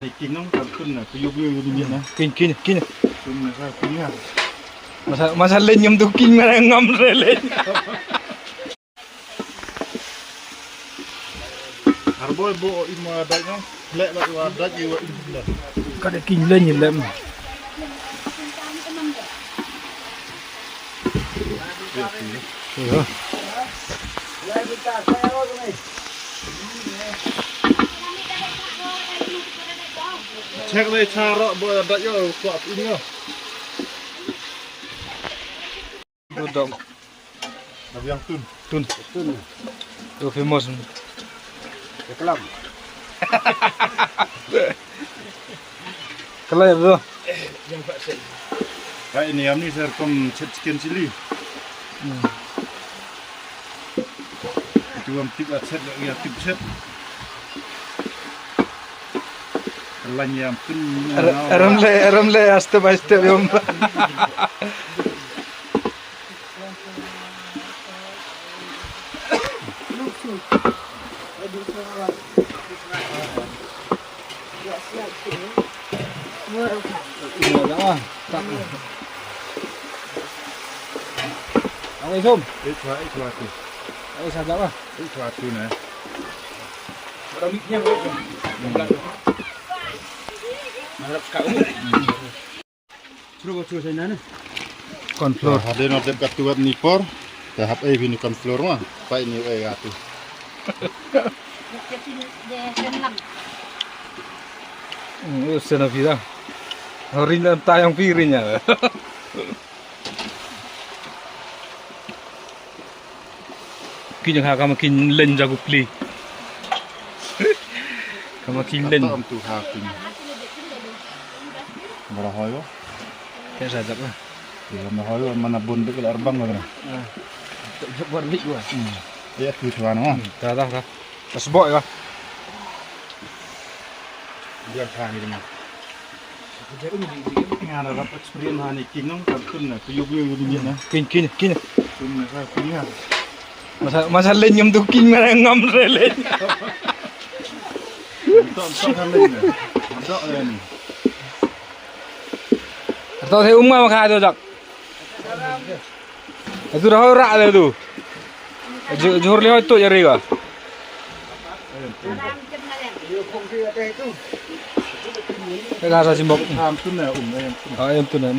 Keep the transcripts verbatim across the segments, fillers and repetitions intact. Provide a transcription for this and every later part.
King nong, kan tun na, ku yup yup yup na. King, king, king. Tun na, sa king na. Masa, masa len nyam tu king mana ngam re len. Har boy bo im wa dai nong, lek ba wa dai i wa im da. Ka da king len ni lem. Iya. Check le charo bo da yo ko ap inyo. Dodok. Nabiang tun. Tun. Tun. Yo famous. Kelam. Kelam tu. Ka ini am ni ser kom chet chicken chili. Hmm. Itu am tip at set ya tip set. Kelang ya pun. Aram le, aram le, step by step yom. Ang isom. Itu itu itu. Ang isa daw ah. Itu itu na. Para miknya. Harap ka. Corn flour. Hadien ba dep katto katne por, te hap ei bini corn flour ma, pait ni ei atu. Hmm, u sena phi da. Ring lam tayong phi ring ya. Kin ha kama kin len jago pli. Kama kin len. Tam tu ha kin. Bara hoyo. Kaisa jak lah. Iya, bara hoyo mana bun dik la arbang lah. Ah. Tak jabbar lik gua. Hmm. Ya tu tuan ah. Hmm, dah dah dah. Tasbok ya. Biar khan ni. Nga la rap experience ha ni king nong, kan tun na, ku yup yup yup ni na. King, king, king. Tun na sa king na. Masa, masa len nyam tu king mana ngam re len. Tok tok kan len na. Tok len ni. Tok te um ma kha tu jak. Atu dah rak le tu. Ju-, juhur lehoi tu jari ka. Ka sa simbok. Am tu na um, am tu na. Ah, am tu na.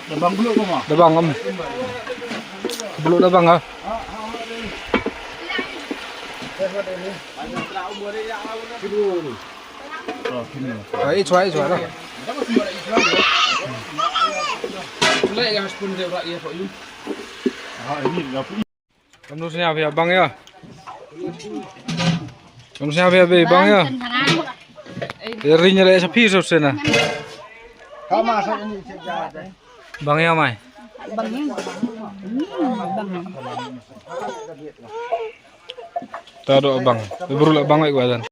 Da bang bulu ko ma? Da bang am. Bulu da bang ah. Ai, chwa, ai, chwa, no. Kam nu snya bia bang ya. Kam nu snya bia bia bang ya. Ya ring ya sa phi sa sena. Bang ya mai. Bang ya. Hmm, bang. Ta do bang. Bru la bang ai gwa dan.